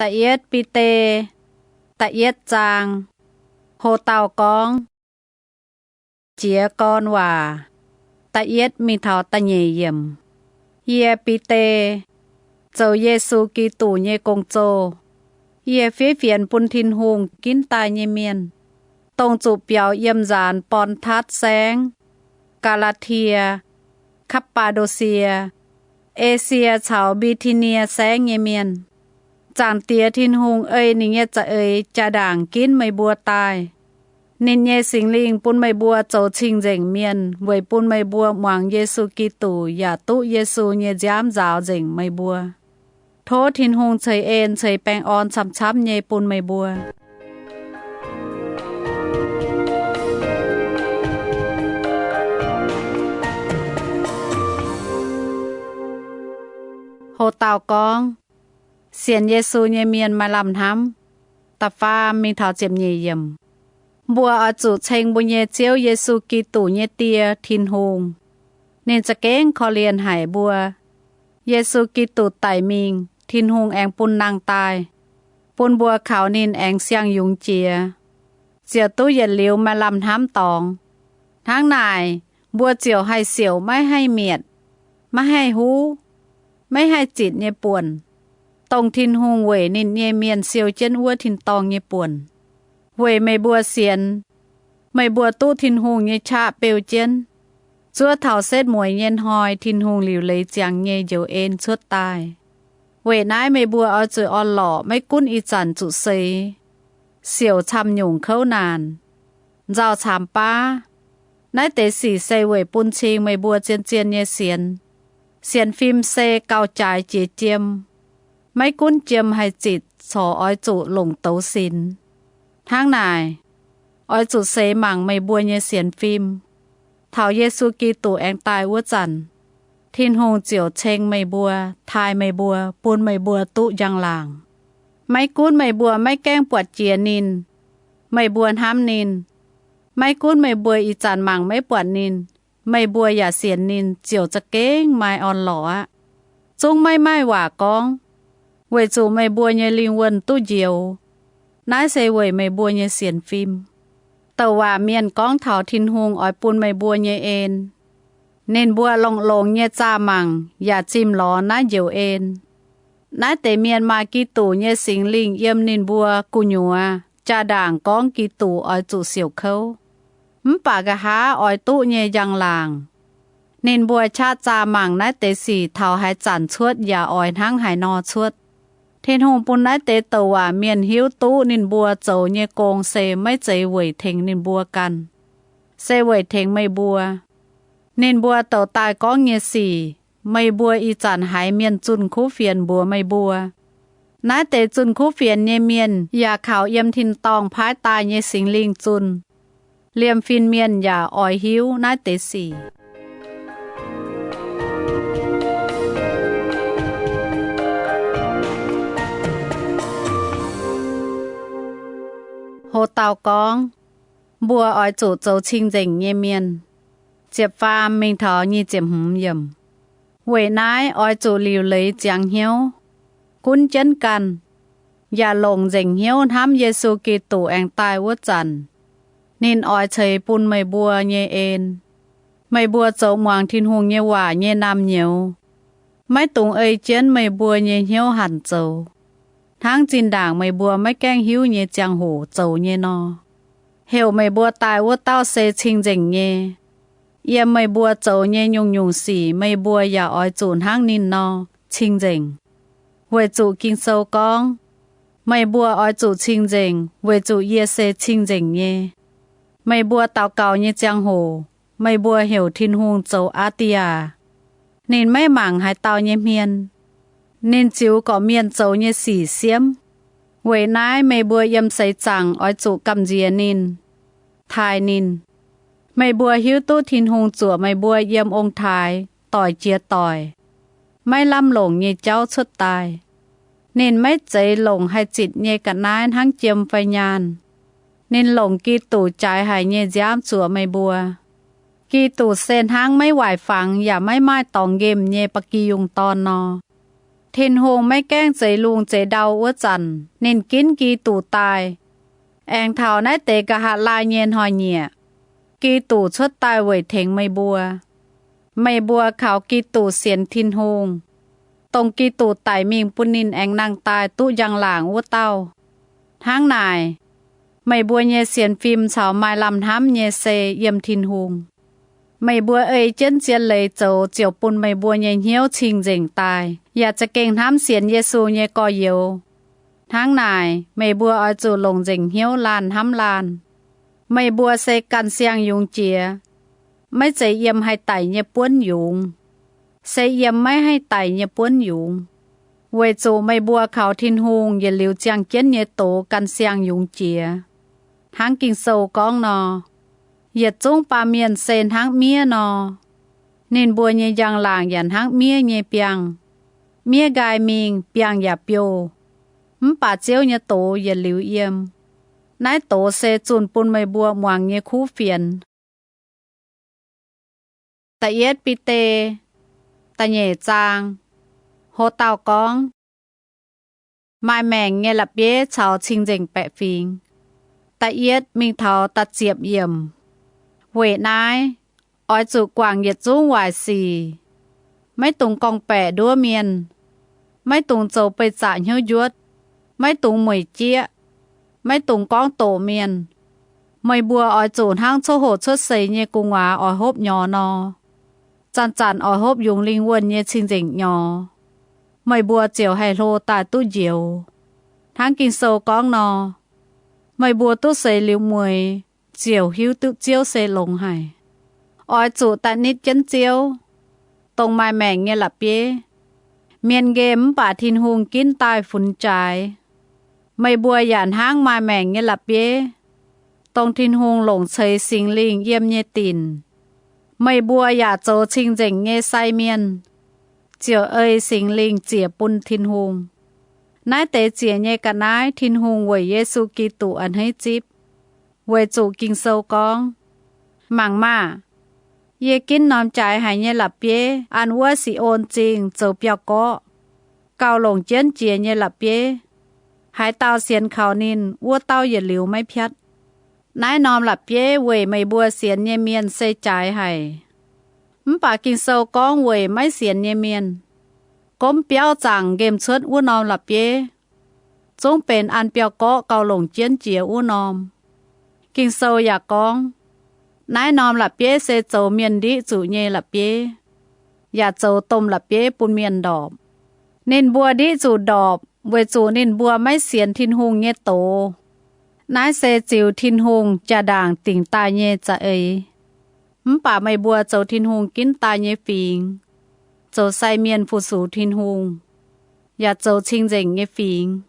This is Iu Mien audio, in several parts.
Da'yietv Bide, da'yietv zaang. Ho dauh gorngv, Jiez Gorn Waac, da'yietv mingh taux da'nyeic yiemc. Yie, Bide, zoux Yesu Giduc nyei gong-zoh. Yie fiev fienx bun Tin-Hungh ginv daaih nyei mienh, dongh zuqc biaux yiem nzaanx Bon^tatv Saengv, Gaa^laa^tie, Kapv^baa^ndo^sie, Esie caux Mbi^ti^nie Saengv nyei mienh. Zaangc Diex Tin-Hungh ei ninh nyei za'eix jaa-ndaangc ginv meih mbuo daaih. Ninh nyei Singx Lingh bun meih mbuo zoux cing-nzengc mienh weic bun meih mbuo muangx Yesu Giduc yaac duqv Yesu nyei nziaamv nzaaux nzengc meih mbuo. Tov Tin-Hungh ceix en ceix baengh orn camv-camv nyei bun meih mbuo. Ho dauh gorngv, Sienx Yesu nyei mienh maaih lamh hnamv. Da'faam mingh taux ziepc nyeic yiemc. Mbuo oix zuqc ceng mbuo nyei Ziouv Yesu Giduc nyei Die, Tin-Hungh. Ninh za'gengh korv-lienh haic mbuo. Yesu Giduc daic mingh, Tin-Hungh aengx bun nangh daaih, bun mbuo kaux ninh aengx siang-yungz jiex, ziouc duqv yietc liuz maaih lamh hnamv dorngx. Hnangv naaic, mbuo ziouc haih siouc maiv haih mietc, maiv haih huv, maiv haih zitc nyei buonc, dongh Tin-Hungh weic ninh nyei mienh siou jienv wuov tin-dorngh nyei buonc. Weic meih mbuo sienx, meih mbuo duqv Tin-Hungh nyei qaqv beu jienv, zuov taux setv mueiz nyei hnoi Tin-Hungh liuc leiz ziangx nyei njoux en cuotv daaih. Weic naaiv meih mbuo oix zuqc orn-lorqc, maiv gunv ih zanc zuqc seix, siouc camv-nyungc kouv naanc, nzauh caamx baav. Naaiv deix sic se weic bun cing meih mbuo zien-zien nyei sienx. Sienx fim se gauh jaaix jiex jiem, maiv gunv jiem haih zitc corc oix zuqc longc douz sinx. Hnangv naaic, oix zuqc seix mangc meih mbuo nyei sienx fim. Taux Yesu Giduc aengx daaih wuov zanc, Tin-Hungh ziouc ceng meih mbuo, taaih meih mbuo, bun meih mbuo duqv njang-laangc. Maiv gunv meih mbuo maiv gaengh buatc jiex ninh, meih mbuo hnamv ninh, maiv gunv meih mbuo ih zanc mangc maiv buatc ninh, meih mbuo yaac sienx ninh ziouc za'gengh maaih orn-lorqc aqv. Zungv maiv maaih waac gorngv, weic zuqc meih mbuo nyei lingh wuonh duqv njoux. Naaiv se weic meih mbuo nyei sienx fim. Douc waac mienh gorngv taux Tin-Hungh oix bun meih mbuo nyei en. Ninh mbuo longx-longx nyei zaah mangc yaac zimh lorz naaiv njoux en. Naaiv deix mienh maaih Giduc nyei Singx Lingh yiem ninh mbuo gu'nyuoz jaa-ndaangc gorngv Giduc oix zuqc siouc kouv, mv baac nqa'haav oix duqv nyei njang-laangc. Ninh mbuo qaqv zaah mangc naaiv deix sic taux haaix zanc cuotv yaac oix hnangv haaix nor cuotv. Tin-Hungh bun naaiv deix douc waac mienh hiuv duqv ninh mbuo zoux nyei gong se maiv zeiz weic tengx ninh mbuo ganh, se weic tengx meih mbuo. Ninh mbuo douc daaih gorngv nyei sic, meih mbuo ih zanc haiz mienh zunh kuv fienx mbuox meih mbuo. Naaiv deix zunh kuv fienx nyei mienh yaac kaux yiem tin-dorngh paaiv daaih nyei Singx Lingh zunh, liemh fin-mienh yaac oix hiuv naaiv deix sic. Ho dauh gorngv, mbuo oix zuqc zoux cing-nzengc nyei mienh. Ziepc faam mingh taux nyic ziepc hmz yiemc. Weic naaiv oix zuqc liuc leiz ziangx hnyouv, gunv jienv ganh, yaac longc nzengc hnyouv hnamv Yesu Giduc aengx daaih wuov zanc, ninh oix ceix bun meih mbuo nyei en. Meih mbuo zoux muangx Tin-Hungh nyei waac nyei naamh nyouz, maiv dungx ei jienv meih mbuo nyei hnyouv hanc zoux, hnangv zinh ndaangc meih mbuo maiv gaengh hiuv nyei ziangh hoc zoux nyei nor. Heuc meih mbuo daaih wuov dauh se cing-nzengc nyei. Yiem meih mbuo zoux nyei nyungc-nyungc sic meih mbuo yaac oix zuqc hnangv ninh nor cing-nzengc. Weic zuqc Ging-Sou gorngv, meih mbuo oix zuqc cing-nzengc, weic zuqc yie se cing-nzengc nyei. Meih mbuo daux gaux nyei ziangh hoc, meih mbuo heuc Tin-Hungh zoux Aa Die aac. Ninh maiv mangc haaix dauh nyei hmien. Ninh ziux gorqv-mienh zoux nyei sic siemv. Weic naaiv meih mbuo yiem seix zaangc oix zuqc gamh nziex ninh, taaih ninh. Meih mbuo hiuv duqv Tin-Hungh zuoqc meih mbuo yiem ong-taaix doic jiex doic, maiv lamh longc nyei jauv cuotv daaih. Ninh maiv zeiz longc haih zitc nyei ga'naaiv hnangv jiem fai nyaanh. Ninh longc Giduc jaaix haic nyei nziaamv zuoqc meih mbuo. Giduc se hnangv maiv waaic fangx yaac maiv maaih dorngx nqemh nyei ba'gi yungh dorn nor. Tin-Hungh maiv gaengh zeix lungh zeix ndau wuov zanc, ninh ginv Giduc daaih. Aengx taux naaiv deix nqa'haav laai nyei hnoi-nyieqc, Giduc cuotv daaih weic tengx meih mbuo. Meih mbuo kaux Giduc sienx Tin-Hungh, dongh Giduc daic mingh bun ninh aengx nangh daaih duqv njang-laangc wuov dauh. Hnangv naaic, meih mbuo nyei sienx fim caux maaih lamh hnamv nyei se yiem Tin-Hungh. Meih mbuo ei jienv zien leiz zoux ziouc bun meih mbuo nyei hnyouv cing-nzengc daaih, yaac za'gengh hnamv sienx Yesu nyei gorx-youz. Hnangv naaic, meih mbuo oix zuqc longc nzengc hnyouv laanh hnamv laanh. Meih mbuo se ganh siang-yungz jiex, maiv zeiz yiem haih daic nyei buonv yungz, se yiem maiv haih daic nyei buonv yungz, weic zuqc meih mbuo kaux Tin-Hungh yietc liuz ziangh jienv nyei doz ganh siang-yungz jiex. Hnangv Ging-Sou gorngv nor, Yietc zungv baamh mienh se hnangv miev nor, ninh mbuo nyei njang-laangc yaac hnangv miev nyei biangh. Miev nqaai mingh, biangh yaac biouh, mv baac Ziouv nyei doz yietc liuz yiem. Naaiv doz se zunh bun meih mbuo muangx nyei kuv fienx. Da'yietv Bide, da'nyeic zaang. Ho dauh gorngv, maaih maengc nyei la'bieiv caux cing-nzengc baeqc fingx. Da'yietv mingh taux da'ziepc yiemc. Weic naaiv, oix zuqc guangc yietc zungv waaic sic. Maiv dungx gorngv-baeqc nduov mienh. Maiv dungx zoux beih zaqc hnyouv njuotv. Maiv dungx mueic jieqv. Maiv dungx gorngv doqc mienh. Meih mbuo oix zuqc hnangv coqv hoqc cuotv seix nyei gu'nguaaz oix hopv nyorx nor, zanc-zanc oix hopv yungz lingh wuonh nyei cing-nzengc nyorx, meih mbuo ziouc haih hlo daaih duqv njoux. Hnangv Ging-Sou gorngv nor, meih mbuo duqv seix liuz mueix, ziouc hiuv duqv Ziouv se longx haic. Oix zuqc daaih nitv jienv Ziouv, dongh maaih maengc nyei la'bieiv. Mienh nqemh mv baac Tin-Hungh ginv daaih funx jaaix. Meih mbuo yaac hnangv maaih maengc nyei la'bieiv, dongh Tin-Hungh longc ceix Singx Lingh yiem nyei dinc. Meih mbuo yaac zoux cing-nzengc nyei sai mienh, ziouc ei Singx Lingh ziec bun Tin-Hungh. Naaiv deix ziec nyei ga'naaiv Tin-Hungh weic Yesu Giduc a'hneiv zipv. Weic zuqc Ging-Sou gorngv, Mangc maah! Yie ginv norm jaaix haic nyei la'bieiv an wuov Si^on Zingh zoux biauv-gorqv, gauh longc jienv jiex nyei la'bieiv. Haaix dauh sienx kaux ninh, wuov dauh yietc liuz maiv piatv. Naaiv norm la'bieiv weic meih mbuo sienx nyei mienh se jaaix haic. Mv baac Ging-Sou gorngv weic maiv sienx nyei mienh, gomv biauv zaangc nqemh cuotv wuov norm la'bieiv, zungv benx an biauv-gorqv gauh longc jienv jiex wuov norm. Ging-Sou yaac gorngv, naaiv norm la'bieiv se zoux mienh ndiqv zuqc nyei la'bieiv, yaac zoux domh la'bieiv bun mienh ndorpc. Ninh mbuo ndiqv zuqc ndorpc weic zuqc ninh mbuo maiv sienx Tin-Hungh nyei doz. Naaiv se ziux Tin-Hungh jaa-ndaangc dingc daaih nyei za'eix. Mv baac meih mbuo zoux Tin-Hungh ginv daaih nyei fingx, zoux sai mienh fu-sux Tin-Hungh, yaac zoux cing-nzengc nyei fingx,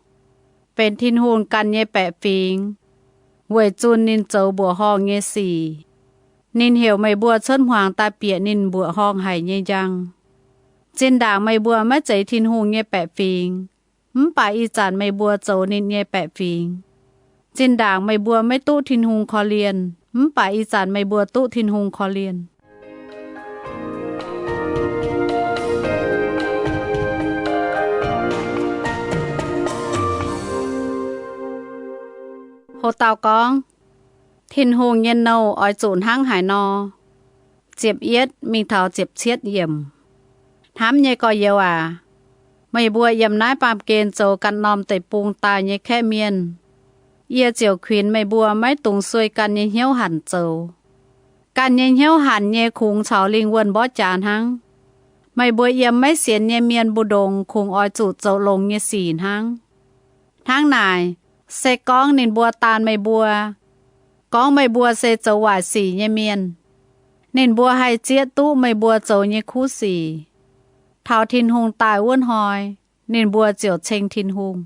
benx Tin-Hungh ganh nyei baeqc fingx, weic zunh ninh zoux mbuoqc horngh nyei sic. Ninh heuc meih mbuo cuotv hmuangx daaih bieqc ninh mbuoqc horngh haic nyei njang. Zinh ndaangc meih mbuo maiv zeiz Tin-Hungh nyei baeqc fingx, mv baac ih zanc meih mbuo zoux ninh nyei baeqc fingx. Zinh ndaangc meih mbuo maiv duqv Tin-Hungh korv-lienh, mv baac ih zanc meih mbuo duqv Tin-Hungh korv-lienh. Ho dauh gorngv, Tin-Hungh nyei nouh oix zuqc hnangv haaix nor? Ziepc yietv mingh taux ziepc cietv yiemc. Hnamv nyei gorx-youz aac, meih mbuo yiem naaiv baamh gen zoux ganh norm deic-bung daaih nyei kaeqv mienh, yie ziouc kuinx meih mbuo maiv dungx sueih ganh nyei hnyouv hanc zoux. Ganh nyei hnyouv hanc nyei kungx caux lingh wuonh mborqv jaax hnangv. Meih mbuo yiem maiv sienx nyei mienh mbu'ndongx kungx oix zuqc zoux longx nyei sic hnangv. Hnangv naaic, se gorngv ninh mbuo daanh meih mbuo, gorngv meih mbuo se zoux waaic sic nyei mienh, ninh mbuo haih zieqv duqv meih mbuo zoux nyei kuv sic. Taux Tin-Hungh daaih wuov hnoi, ninh mbuo ziouc ceng Tin-Hungh.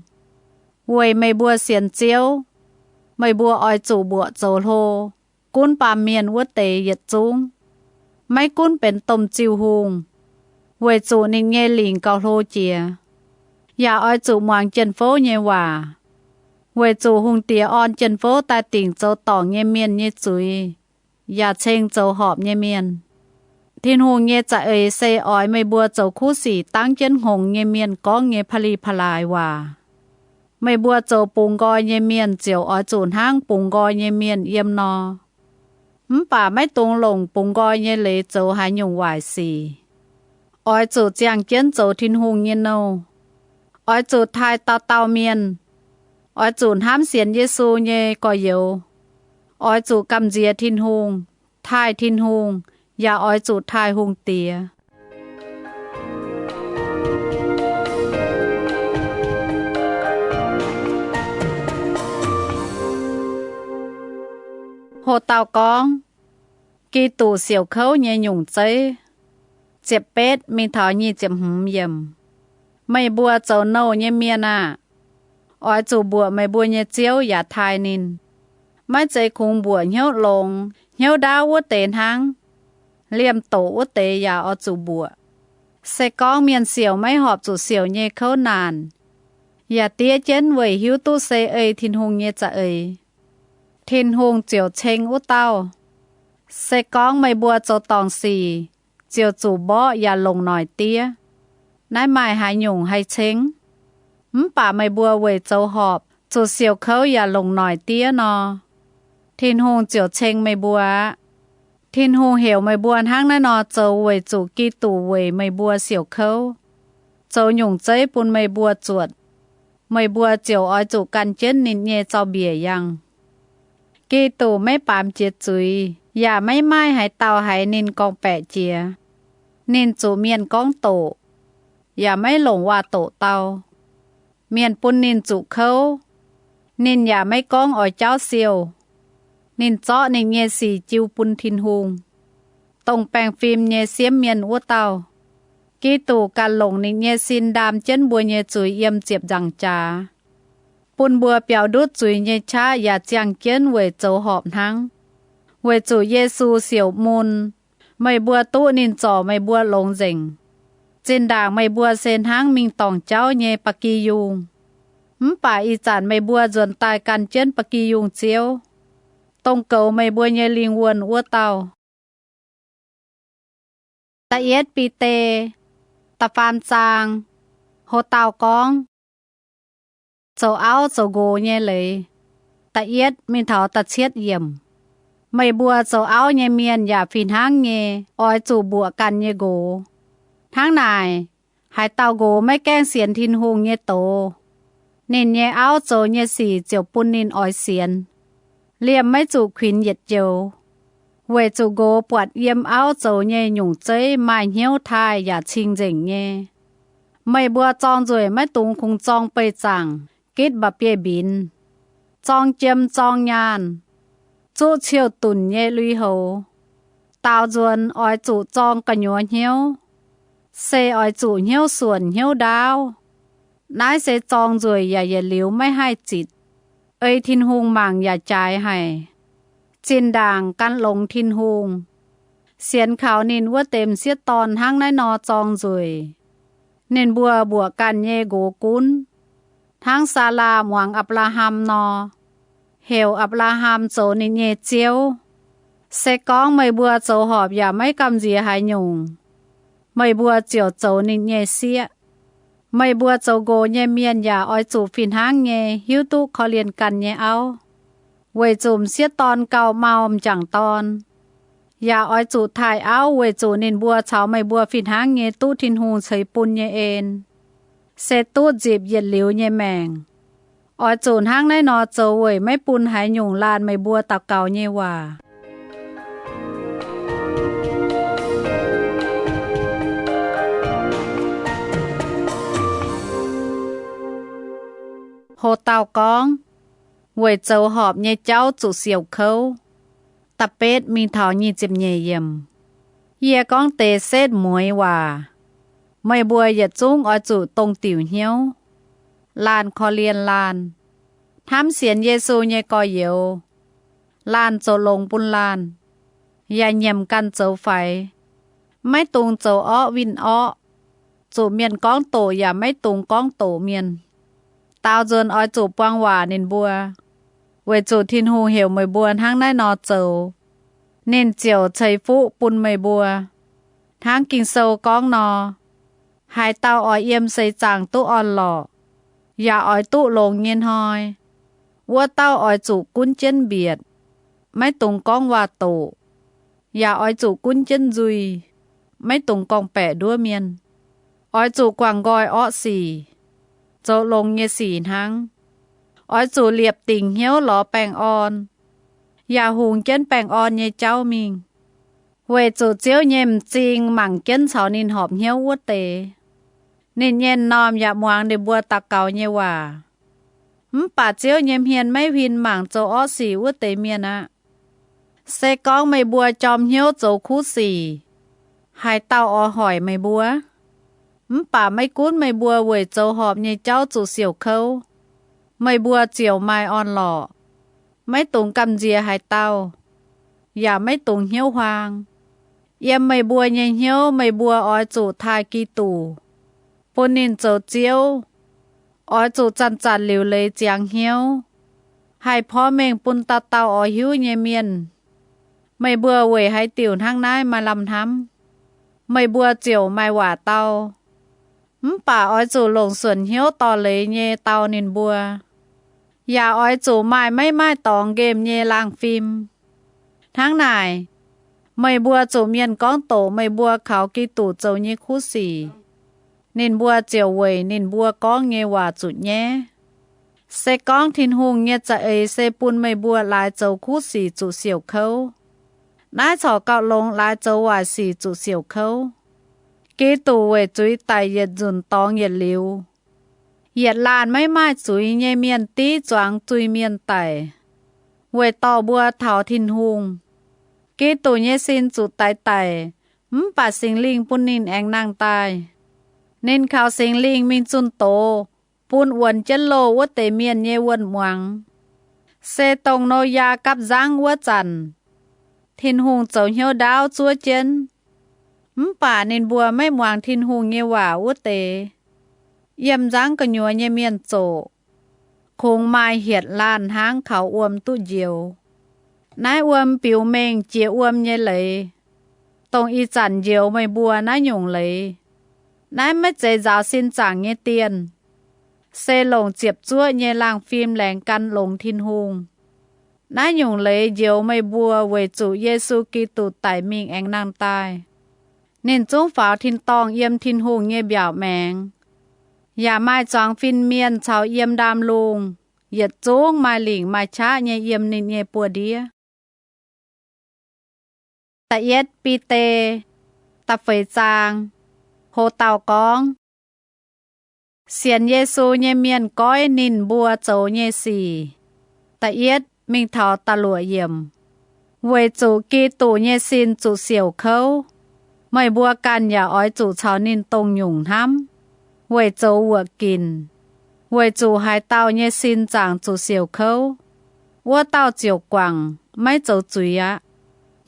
Weic meih mbuo sienx Ziouv, meih mbuo oix zuqc mbuoqc zoux hlo, gunv baamh mienh wuov deix yietc zungv, maiv gunv benx domh ziuh hungh, weic zuqc ninh nyei lingc gauh hlo jiex. Yaac oix zuqc muangx jien-fouv nyei waac, weic zuqc hungh diex orn jien-fouv daaih dingc zoux dorngc nyei mienh nyei zuiz, yaac ceng zoux horpc nyei mienh. Tin-Hungh nyei za'eix se oix meih mbuo zoux kuv sic dangv jienv hngongx nyei mienh gorngv nyei pa'li pa'laaix waac. Meih mbuo zoux bungx nqoi nyei mienh ziouc oix zuqc hnangv bungx nqoi nyei mienh yiem nor. Mv baac maiv dungx longc bungx nqoi nyei leiz zoux haaix nyungc waaic sic. Oix zuqc ziangh jienv zoux Tin-Hungh nyei nouh. Oix zuqc taaih dauh dauh mienh. Oix zuqc hnamv sienx Yesu nyei gorx-youz. Oix zuqc gamh nziex Tin-Hungh, taaih Tin-Hungh, yaac oix zuqc taaih hungh diex. Ho dauh gorngv, Giduc siouc kouv nyei nyungc zeiv, ziepc betv mingh taux nyic ziepc hmz yiemc. Meih mbuo zoux nouh nyei mienh aah! Oix zuqc mbuoqc meih mbuo nyei ziouv yaac taaih ninh. Maiv zeiz kungx mbuoqc hnyouv longx hnyouv ndaauv wuov deix hnangv. Liemh doqc wuov deix yaac oix zuqc mbuoqc. Se gorngv mienh siouc maiv horpc zuqc siouc nyei kouv naanc, yaac diev jienv weic hiuv duqv se ei Tin-Hungh nyei za'eix, Tin-Hungh ziouc ceng wuov dauh. Se gorngv meih mbuo zoux dorngc sic ziouc zuqc mborqv yaac longc noic diev, naaiv maaih haaix nyungc haih ceng? Mv baac meih mbuo weic zoux horpc zuqc siouc kouv yaac longc noic diev nor, Tin-Hungh ziouc ceng meih mbuo aqv. Tin-Hungh heuc meih mbuo hnangv naaiv nor zoux weic zuqc Giduc weic meih mbuo siouc kouv, zoux nyungc zeiv bun meih mbuo zuotc. Meih mbuo ziouc oix zuqc gan jienv ninh nyei zaux-mbiec yangh. Giduc maiv baamz jiex zuiz, yaac maiv maaih haaix dauh haiz ninh gorngv-baeqc jiex. Ninh zuqc mienh gorngv doqc, yaac maiv longc waac-doqc dau. Mienh bun ninh zuqc kouv, ninh yaac maiv gorngv oix jaauv siouh. Ninh zorqv ninh nyei sic jiu bun Tin-Hungh, dongh baengh fim nyei siemv mienh wuov dauh. Giduc ganh longc ninh nyei sin ndaam jienv mbuo nyei zuiz yiem ziepc nzaangc jaax, bun mbuo biaux ndutv zuiz nyei qaqv yaac ziangh jienv weic zoux horpc hnangv. Weic zuqc Yesu siouc mun, meih mbuo duqv ninh zorc meih mbuo longx nzengc. Zinh ndaangc meih mbuo se hnangv mingh dorngc jauv nyei ba'gi yungh, mv baac ih zanc meih mbuo nzuonx daaih gan jienv ba'gi yungh Ziouv, dongh goux meih mbuo nyei lingh wuonh wuov dauh. Da'yietv Bide, da'faam zaang. Ho dauh gorngv, Zoux auv zoux nqox nyei leiz, da'yietv mingh taux da'cietv yiemc. Meih mbuo zoux auv nyei mienh yaac fih hnangv nyei oix zuqc mbuoqc ganh nyei nqox. Hnangv naaic, haaix dauh nqox maiv gaengh sienx Tin-Hungh nyei doz, ninh nyei auv zoux nyei sic ziouc bun ninh oix sienx. Liemh maiv zuqc kuinx yietc joux, weic zuqc nqox buatc yiem auv zoux nyei nyungc zeiv maaih hnyouv taaih yaac cing-nzengc nyei. Meih mbuo zorng nzueic maiv dungx kungx zorng beih zaangc, gitv mba'bieiv-mbinx, zorng jiem zorng nyaanh, zuqv ciouv-dunc nyei lui-houx. Daaux nzuonx oix zuqc zorng gu'nyuoz hnyouv, se oix zuqc hnyouv suonc hnyouv ndaauv. Naaiv se zorng nzueic yaac yietc liuz maiv haih zitc, ei Tin-Hungh mangc yaac jaaix haic. Zinh ndaangc gan longx Tin-Hungh, sienx kaux ninh wuov deix m'sieqv dorn hnangv naaiv nor zorng nzueic. Ninh mbuo mbuoqc ganh nyei nqox gunv, hnangv Saalaa muangx Apc^laa^ham nor, heuc Apc^laa^ham zoux ninh nyei ziouv. Se gorngv meih mbuo zoux horpc yaac maiv gamh nziex haaix nyungc, meih mbuo ziouc zoux ninh nyei sieqv. Meih mbuo zoux nqox nyei mienh yaac oix zuqc fih hnangv nyei hiuv duqv korv-lienh ganh nyei auv, weic zuqc m'sieqv dorn gauh mau m'jangc dorn. Yaac oix zuqc taaih auv weic zuqc ninh mbuo caux meih mbuo fih hnangv nyei duqv Tin-Hungh ceix bun nyei en, se duqv nzipc yietc liuz nyei maengc. Oix zuqc hnangv naaiv nor zoux weic maiv bun haaix nyungc laanh meih mbuo daux gaux nyei waac. Ho dauh gorngv, Weic zoux horpc nyei jauv zuqc siouc kouv, da'betv mingh taux nyic ziepc nyeic yiemc. Yie gorngv deix setv mueiz waac, meih mbuo yietc zungv oix zuqc dongh diuc hnyouv. Laanh korv-lienh laanh. Hnamv sienx Yesu nyei gorx-youz, laanh zoux longx bun laanh, yaac nyiemc ganh zoux faix. Maiv dungx zoux orqv winh orqv, zuqc mienh gorngv doqc yaac maiv dungx gorngv doqc mienh. Daaux nzuonx oix zuqc buang waac ninh mbuo, weic zuqc Tin-Hungh heuc meih mbuo hnangv naaiv nor zoux, ninh ziouc ceix fuqv bun meih mbuo. Hnangv Ging-Sou gorngv nor, haaix dauh oix yiem seix zaangc duqv orn-lorqc, yaac oix duqv longx nyei hnoi, wuov dauh oix zuqc gunv jienv mbietc, maiv dungx gorngv waac-doqc, yaac oix zuqc gunv jienv nzuih, maiv dungx gorngv-baeqc nduov mienh. Oix zuqc guangc nqoi orqv sic, zoux longx nyei sic hnangv. Oix zuqc liepc dingc hnyouv lorz baengh orn, yaac hungx jienv baengh orn nyei jauv mingh, weic zuqc Ziouv nyei m'zing mangc jienv caux ninh horpc hnyouv wuov deix. Ninh nyei m'normh yaac muangx ninh mbuo daux gaux nyei waac. Mv baac Ziouv nyei hmien maiv huin mangc zoux orqv sic wuov deix mienh aqv. Se gorngv meih mbuo jorm hnyouv zoux kuv sic, haaix dauh oix hoic meih mbuo? Mv baac maiv gunv meih mbuo weic zoux horpc nyei jauv zuqc siouc kouv, meih mbuo ziouc maaih orn-lorqc. Maiv dungx gamh nziex haaix dauh, yaac maiv dungx hnyouv huaang. Yiem meih mbuo nyei hnyouv meih mbuo oix zuqc taaih Giduc, bun ninh zoux Ziouv. Oix zuqc zanc-zanc liuc leiz ziangx hnyouv, haih porv mengh bun dauh dauh oix hiuv nyei mienh. Meih mbuo weic haaix diuc hnangv naaiv maaih lamh hnamv, meih mbuo ziouc maaih waac dau. Mv baac oix zuqc longc suonc hnyouv dorh leiz nyei dau ninh mbuo, yaac oix zuqc maaih maiv maaih dorngx nqemh nyei laangh fim. Hnangv naaic, meih mbuo zuqc mienh gorngv doqc meih mbuo kaux Giduc zoux nyei kuv sic, ninh mbuo ziouc weic ninh mbuo gorngv nyei waac zuqc nyaiv. Se gorngv Tin-Hungh nyei za'eix se bun meih mbuo laaix zoux kuv sic zuqc siouc kouv, naaiv corc gauh longx laaix zoux waaic sic zuqc siouc kouv. Giduc weic zuiz daic yietc nzunc dorngx yietc liuz, yietc laanh maiv maaih zuiz nyei mienh div zuangx zuiz-mienh daic, weic dorh mbuo taux Tin-Hungh. Giduc nyei sin zuqc daix daic, mv baac Singx Lingh bun ninh aengx nangh daaih. Ninh kaux Singx Lingh mingh zunh doz bun wuonx jienv loh wuov deix mienh nyei wuonh muangx. Se dongh Noyaa gapv nzangv wuov zanc, Tin-Hungh zoux hnyouv ndaauv zuov jienv. Mv baac ninh mbuo maiv muangx Tin-Hungh nyei waac wuov deix, yiem nzangv gu'nyuoz nyei mienh zoqc, kungx maaih hietc laanh hnangv kaux wuom duqv njoux. Naaiv wuom biux mengh jiex wuom nyei leiz, dongh ih zanc njoux meih mbuo naaiv nyungc leiz. Naaiv maiv zeiz nzaaux sin zaangc nyei dienh, se longc ziepc zuoqv nyei laangh fim laengz gan longx Tin-Hungh. Naaiv nyungc leiz njoux meih mbuo weic zuqc Yesu Giduc daic mingh aengx nangh daaih. Ninh zungv faaux tin-dorngh yiem Tin-Hungh nyei mbiaauc maengx, yaac maaih zuangx fin-mienh caux yiem ndaamv-lungh, yietc zungv maaih lingc maaih qaqv nyei yiem ninh nyei buoz-ndiev. Da'yietv Bide, da'feix zaang. Ho dauh gorngv, sienx Yesu nyei mienh goiv ninh mbuo zoux nyei sic. Da'yietv mingh taux da'luoqc yiemc. Weic zuqc Giduc nyei sin zuqc siouc kouv, meih mbuo ganh yaac oix zuqc caux ninh dongh nyungc hnamv, weic zoux wuoqc ginc. Weic zuqc haaix dauh nyei sin zaangc zuqc siouc kouv, wuov dauh ziouc guangc, maiv zoux zuiz aqv.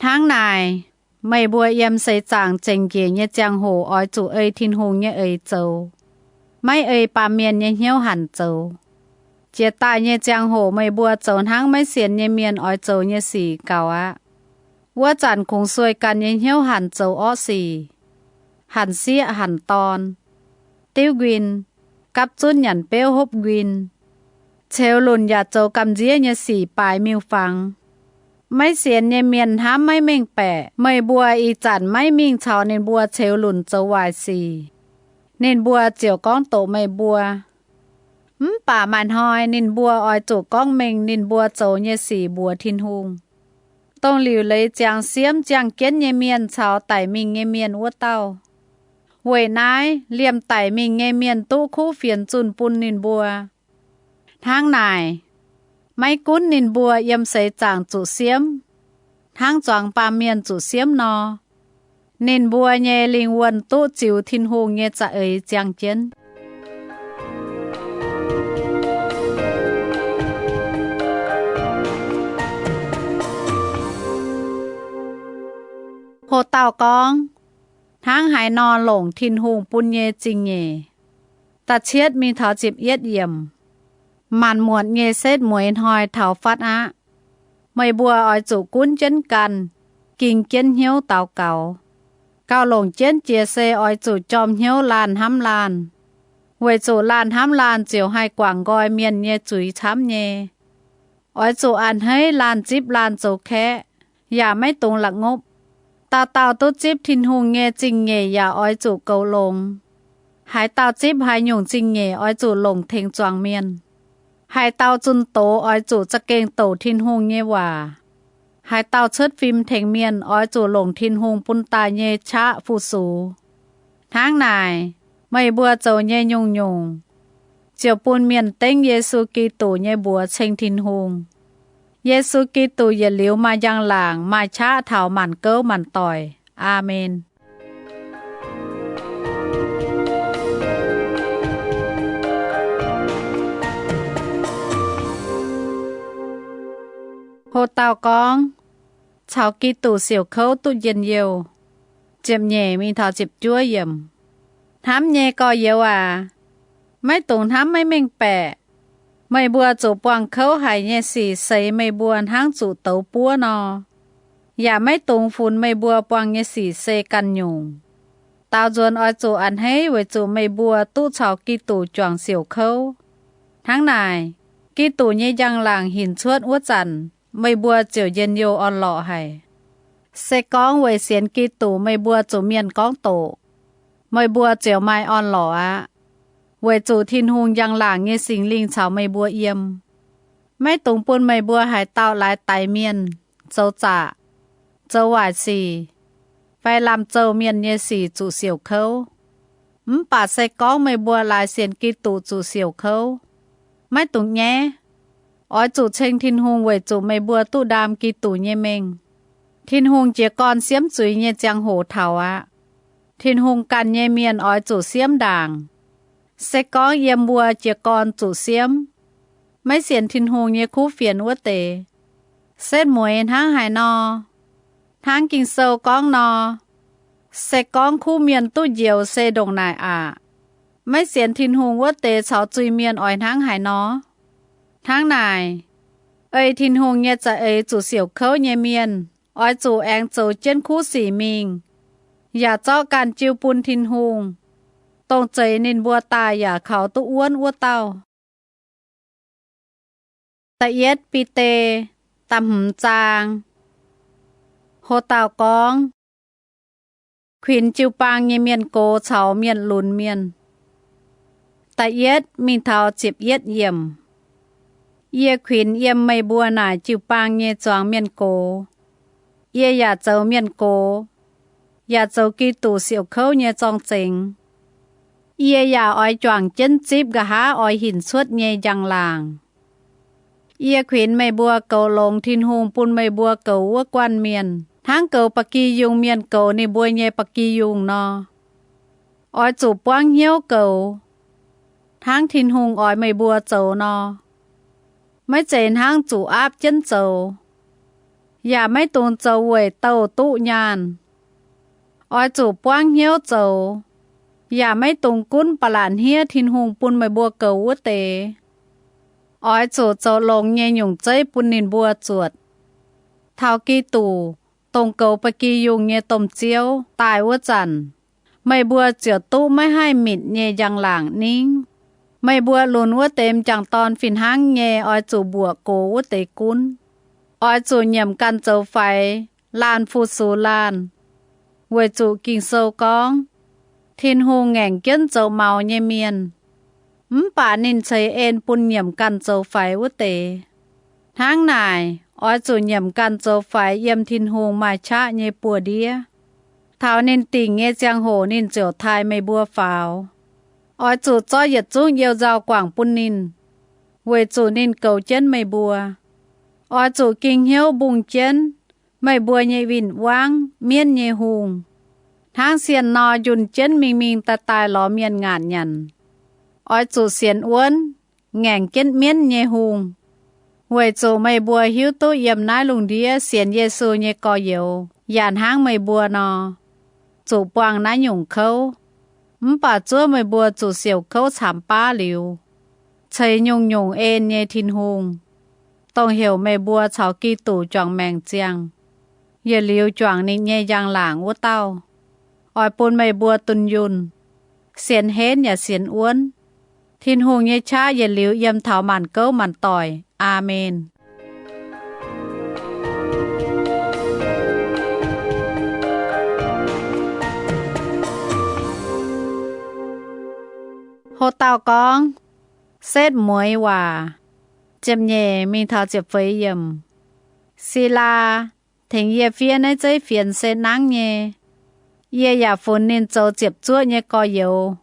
Hnangv naaic, meih mbuo yiem seix zaangc zengc njiec nyei ziangh hoc oix zuqc ei Tin-Hungh nyei eix zoux, maiv ei baamh mienh nyei hnyouv hanc zoux. Jiex daaih nyei ziangh hoc meih mbuo zoux hnangv maiv sienx nyei mienh oix zoux nyei sic gaux aqv. Wuov zanc kungx sueih ganh nyei hnyouv hanc zoux orqv sic, hanc sieqv hanc dorn, diuv nquin, gapv zunv nyanc beuv hopv nquin, ceux lunc yaac zoux gamh nziev nyei sic baaix miuc-fangx. Maiv sienx nyei mienh hnamv maiv mengh baeqc meih mbuo ih zanc maiv mingh caux ninh mbuo ceux lunc zoux waaic sic, ninh mbuo ziouc gorngv doqc meih mbuo. Mv baac maaih hnoi ninh mbuo oix zuqc gorngv mengh ninh mbuo zoux nyei sic mbuox Tin-Hungh, dongh liuc leiz ziangx siemv ziangh jienv nyei mienh caux daic mingh nyei mienh wuov dauh. Weic naaiv liemh daic mingh nyei mienh duqv kuv fienx zunh bun ninh mbuo. Hnangv naaic, maiv gunv ninh mbuo yiem seix zaangc zuqc siemv, hnangv zuangx baamh mienh zuqc siemv nor, ninh mbuo nyei lingh wuonh duqv ziux Tin-Hungh nyei za'eix ziangh jienv. Ho dauh gorngv, hnangv haaix nor longc Tin-Hungh bun nyei zingh nyeic. Da'cietv mingh taux ziepc yietv yiemc. Maanc muotc nyei setv mueiz hnoi taux fatv aqv. Meih mbuo oix zuqc gunv jienv ganh, ging jienv hnyouv daux gaux. Gauh longc jienv jiex se oix zuqc jorm hnyouv laanh hnamv laanh, weic zuqc laanh hnamv laanh ziouc haih guangc nqoi mienh nyei zuiz camv nyei. Oix zuqc a'hneiv laanh zipv laanh zoux kaeqv, yaac maiv dungx la'ngopv. Dauh dauh duqv zipv Tin-Hungh nyei zingh nyeic yaac oix zuqc goux longx. Haaix dauh zipv haaix nyungc zingh nyeic oix zuqc longc tengx zuangx mienh. Haaix dauh zunh doz oix zuqc za'gengh douc Tin-Hungh nyei waac. Haaix dauh cuotv fim tengx mienh oix zuqc longc Tin-Hungh bun daaih nyei qaqv fu-sux. Hnangv naaic, meih mbuo zoux nyei nyungc-nyungc ziouc bun mienh dengv Yesu Giduc nyei mbuox ceng Tin-Hungh. Yesu Giduc yietc liuz maaih njang-laangc, maaih qaqv taux maanc gouv maanc doic. Aamen. Ho dauh gorngv, Caux Giduc Siouc Kouv Duqv Njien-Youh. Ziepc nyeic mingh taux ziepc juov yiemc. Hnamv nyei gorx-youz aac, maiv dungx hnamv maiv mengh baeqc. Meih mbuo zuqc buangh kouv haic nyei sic seix meih mbuo hnangv zuqc douz buov nor. Yaac maiv dungx funx meih mbuo buangh nyei sic se ganh nyungc. Daaux nzuonx oix zuqc a'hneiv weic zuqc meih mbuo duqv caux Giduc juangc siouc kouv. Hnangv naaic, Giduc nyei njang-laangc hinc cuotv wuov zanc, meih mbuo ziouc njien-youh orn-lorqc haic. Se gorngv weic sienx Giduc meih mbuo zuqc mienh gorngv doqc, meih mbuo ziouc maaih orn-lorqc aqv, weic zuqc Tin-Hungh njang-laangc nyei Singx Lingh caux meih mbuo yiem. Maiv dungx bun meih mbuo haaix dauh laaix daix mienh, zoux zaqc, zoux waaic sic, fai lamh zouh mienh nyei sic zuqc siouc kouv. Mv baac se gorngv meih mbuo laaix sienx Giduc zuqc siouc kouv, maiv dungx nyaiv. Oix zuqc ceng Tin-Hungh weic zuqc meih mbuo duqv ndaam Giduc nyei mengh. Tin-Hungh jiez gorn siemv zuiz nyei ziangh hoc taux aqv. Tin-Hungh ganh nyei mienh oix zuqc siemv ndaangc. Se gorngv yiem mbuo jiez gorn zuqc siemv, maiv sienx Tin-Hungh nyei kuv fienx wuov deix, setv mueiz hnangv haaix nor? Hnangv Ging-Sou gorngv nor, Se gorngv kuv mienh duqv njoux se ndongc naaic aqc. Maiv sienx Tin-Hungh wuov deix caux zuiz-mienh oix hnangv haaix nor? Hnangv naaic, ei Tin-Hungh nyei za'eix zuqc siouc kouv nyei mienh oix zuqc aengx zoux jienv kuv sic mingh, yaac zorqv ganh jiu bun Tin-Hungh, dongh zeix ninh mbuo daaih yaac kaux duqv wuonv wuov dauh. Da'yietv Bide, da'hmz zaang. Ho dauh gorngv, Kuinx jiu-baang nyei mienh gox caux mienh lunx mienh. Da'yietv mingh taux ziepc yietv yiemc. Yie kuinx yiem meih mbuo naaic jiu-baang nyei zuangx mienh gox. Yie yaac zoux mienh gox, yaac zoux Giduc siouc kouv nyei zorng-zengx. Yie yaac oix juangc jienv zipv nqa'haav oix hinc cuotv nyei njang-laangc. Yie kuinx meih mbuo goux longx Tin-Hungh bun meih mbuo goux wuov guanh mienh hnangv goux ba'gi yungh mienh goux ninh mbuo nyei ba'gi yungh nor. Oix zuqc buangv hnyouv goux, hnangv Tin-Hungh oix meih mbuo zoux nor. Maiv zeiz hnangv zuqc aapv jienv zoux, yaac maiv dungx zoux weic douh duqv nyaanh. Oix zuqc buangv hnyouv zoux, yaac maiv dungx gunv ba'laqc hniev Tin-Hungh bun meih mbuo goux wuov deix. Oix zuqc zoux longx nyei nyungc zeiv bun ninh mbuo zuotc. Taux Giduc, dongh goux ba'gi yungh nyei domh Ziouv, daaih wuov zanc, meih mbuo ziouc duqv maiv haih mitc nyei njang-laangc ningv. Meih mbuo lunx wuov deix m'jangc dorn fih hnangv nyei oix zuqc mbuoqc gox wuov deix gunv. Oix zuqc nyiemc ganh zoux faix, laanh fu-sux laanh, weic zuqc Ging-Sou gorngv, Tin-Hungh ngaengc jienv zoux maux nyei mienh, mv baac ninh ceix en bun nyiemc ganh zoux faix wuov deix. Hnangv naaic, oix zuqc nyiemc ganh zoux faix yiem Tin-Hungh maaih qaqv nyei buoz-ndiev. Taux ninh dingc nyei ziangh hoc ninh ziouc taaih meih mbuo faaux. Oix zuqc zorqv yietc zungv you-nzauh guangc bun ninh, weic zuqc ninh goux jienv meih mbuo. Oix zuqc ging hnyouv mbungh jienv meih mbuo nyei win-wangv, mienv nyei hungh, hnangv sienh nor njunh jienv mingh mingh daaih daaih lorz mienh ngaatc nyanc. Oix zuqc sienx wuonv, ngaengc jienv mienv nyei hungh, weic zuqc meih mbuo hiuv duqv yiem naaiv lungh ndiev sienx Yesu nyei gorx-youz yaac hnangv meih mbuo nor, zuqc buangh naaiv nyungc kouv. Mv baac zuov meih mbuo zuqc siouc kouv caamx baav liuz, ceix nyungc-nyungc en nyei Tin-Hungh, dongh heuc meih mbuo caux Giduc juangc maengc ziangh, yietc liuz juangc ninh nyei njang-laangc wuov dauh. oix bun meih mbuo dunh yunh, sienx henv yaac sienx wuonv. Tin-Hungh nyei qaqv yietc liuz yiem taux maanc gouv maanc doic. Aamen. Ho dauh gorngv, setv mueiz waac, ziepc nyeic mingh taux ziepc feix yiemc. Silaa, tengx yie fiev naaiv zeiv fienx se nangv nyei. Yie yaac funx ninh zoux ziepc zuoqv nyei gorx-youz.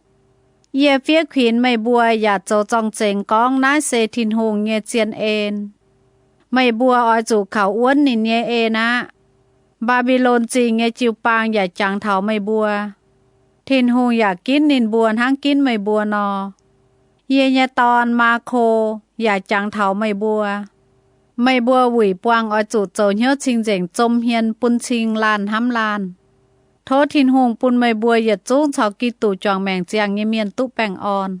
Yie fiev kuinx meih mbuo yaac zoux zorng-zengx gorngv naaiv se Tin-Hungh nyei zien en. Meih mbuo oix zuqc kaux wuonv ninh nyei en aqv. Mbaa^mbi^lon Zingh nyei jiu-baang yaac jangx taux meih mbuo. Tin-Hungh yaac ginv ninh mbuo hnangv ginv meih mbuo nor. Yie nyei dorn, Maako, yaac jangx taux meih mbuo. Meih mbuo wuic buangh oix zuqc zoux hnyouv cing-nzengc zom hmien bun cing laanh hnamv laanh. Tov Tin-Hungh bun meih mbuo yietc zungv caux Giduc juangc maengc ziangh nyei mienh duqv baengh orn.